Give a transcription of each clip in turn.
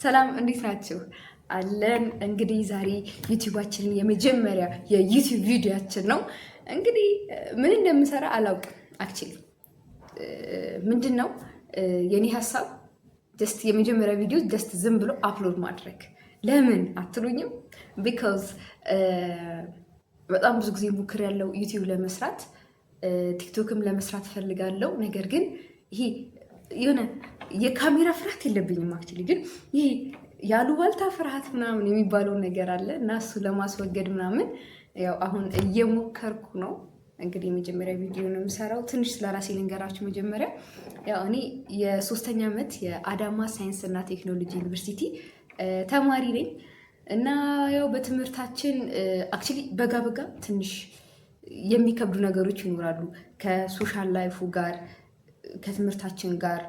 ሰላም፣ እንዴት ናችሁ? አለን። እንግዲህ ዛሬ ዩቲዩባችንን የመጀመሪያ የዩቲዩብ ቪዲዮአችን ነው። እንግዲህ ምን እንደምሰራ አላውቅም። Actually ምንድን ነው የኔ ሀሳብ፣ just የመጀመሪያ ቪዲዮ just ዝም ብሎ upload ማድረግ። ለምን አትሉኝም? Because በጣም ብዙ ጊዜ ሞክሬያለሁ ዩቲዩብ ለመስራት፣ ቲክቶክም ለመስራት ፈልጋለሁ። ነገር ግን ይሄ የሆነ የካሜራ ፍርሃት የለብኝም፣ actually ግን ይሄ ያሉባልታ ፍርሃት ምናምን የሚባለው ነገር አለ እና እሱ ለማስወገድ ምናምን ያው አሁን እየሞከርኩ ነው። እንግዲህ የመጀመሪያ ቪዲዮ ነው የምሰራው። ትንሽ ስለ ራሴ ልንገራችሁ። መጀመሪያ ያው እኔ የሶስተኛ ዓመት የአዳማ ሳይንስ እና ቴክኖሎጂ ዩኒቨርሲቲ ተማሪ ነኝ እና ያው በትምህርታችን actually በጋ በጋ ትንሽ የሚከብዱ ነገሮች ይኖራሉ፣ ከ social life ኡ ጋር፣ ከትምህርታችን ጋር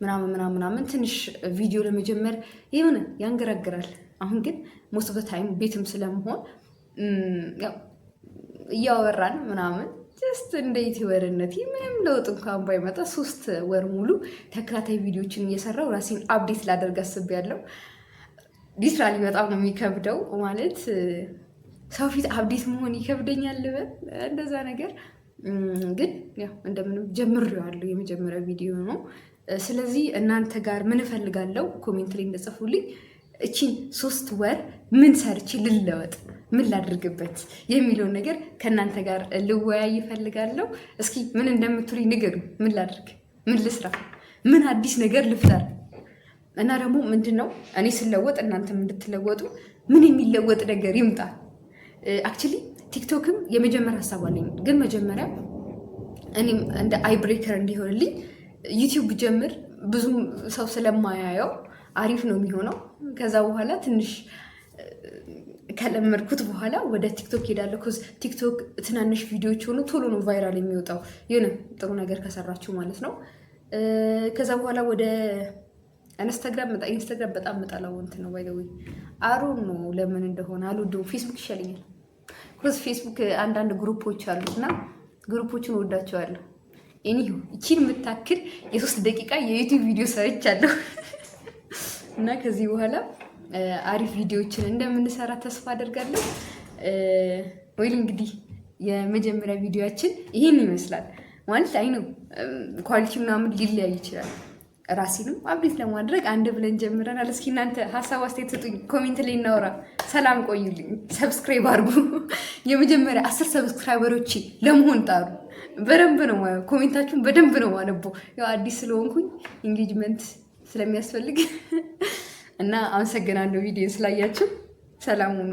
ምናምን ምናምን ምናምን ትንሽ ቪዲዮ ለመጀመር የሆነ ያንገራግራል። አሁን ግን most of the time ቤትም ስለመሆን ያው እያወራን ምናምን just እንደ ዩቲዩበርነት ምንም ለውጥ እንኳን ባይመጣ 3 ወር ሙሉ ተከታታይ ቪዲዮችን እየሰራው ራሴን update ላደርግ አስቤያለሁ። Literally በጣም ነው የሚከብደው፣ ማለት ሰው ፊት update መሆን ይከብደኛል ልበል እንደዛ ነገር፣ ግን ያው እንደምንም ጀምሬዋለሁ። የመጀመሪያ ቪዲዮ ነው። ስለዚህ እናንተ ጋር ምን እፈልጋለሁ፣ comment ላይ እንድትጽፉልኝ፣ እቺን 3 ወር ምን ሰርቼ ልለወጥ፣ ምን ላድርግበት የሚለውን ነገር ከእናንተ ጋር ልወያይ እፈልጋለሁ። እስኪ ምን እንደምትሉኝ ንገሩኝ። ምን ላድርግ? ምን ልስራ? ምን አዲስ ነገር ልፍጠር? እና ደግሞ ምንድን ነው፣ እኔ ስለወጥ እናንተም እንድትለወጡ ምን የሚለወጥ ነገር ይምጣ? Actually ቲክቶክም የመጀመሪያ ሀሳብ አለኝ፣ ግን መጀመሪያ እኔም እንደ ice breaker እንዲሆንልኝ ዩቲዩብ ብጀምር ብዙም ሰው ስለማያየው አሪፍ ነው የሚሆነው። ከዛ በኋላ ትንሽ ከለመድኩት በኋላ ወደ ቲክቶክ ሄዳለሁ። 'Cause ቲክቶክ ትናንሽ ቪዲዮዎች ሆኑ ቶሎ ነው viral የሚወጣው፣ የሆነ ጥሩ ነገር ከሰራችሁ ማለት ነው። ከዛ በኋላ ወደ ኢንስታግራም መጣ። ኢንስታግራም በጣም መጣላው እንትን ነው፣ by the way I don't know ለምን እንደሆነ አልወደውም። ፌስቡክ ይሻለኛል። 'Cause ፌስቡክ አንዳንድ group ኦች አሉት እና group ኦችን እወዳቸዋለሁ። Anyhow ይቺን የምታክል የ3 ደቂቃ የዩቲዩብ ቪዲዮ ሰርቻለሁ እና ከዚህ በኋላ አሪፍ ቪዲዮዎችን እንደምንሰራ ተስፋ አደርጋለሁ። ወይ እንግዲህ የመጀመሪያ ቪዲዮአችን ይህን ይመስላል። ማለት I know quality ምናምን ሊለያይ ይችላል። ራሴንም update ለማድረግ አንድ ብለን ጀምረናል። እስኪ እናንተ ሀሳብ አስተያየት ስጡኝ፣ comment ላይ እናውራ። ሰላም ቆዩልኝ። Subscribe አድርጉ። የመጀመሪያ 10 subscriber ኦች ለመሆን ጣሩ። በደንብ ነው comment ኣችሁን በደንብ ነው ማነበው። ያው አዲስ ስለሆንኩኝ engagement ስለሚያስፈልግ እና አመሰግናለሁ ቪዲዮ ስላያችሁ። ሰላም ሁኑ።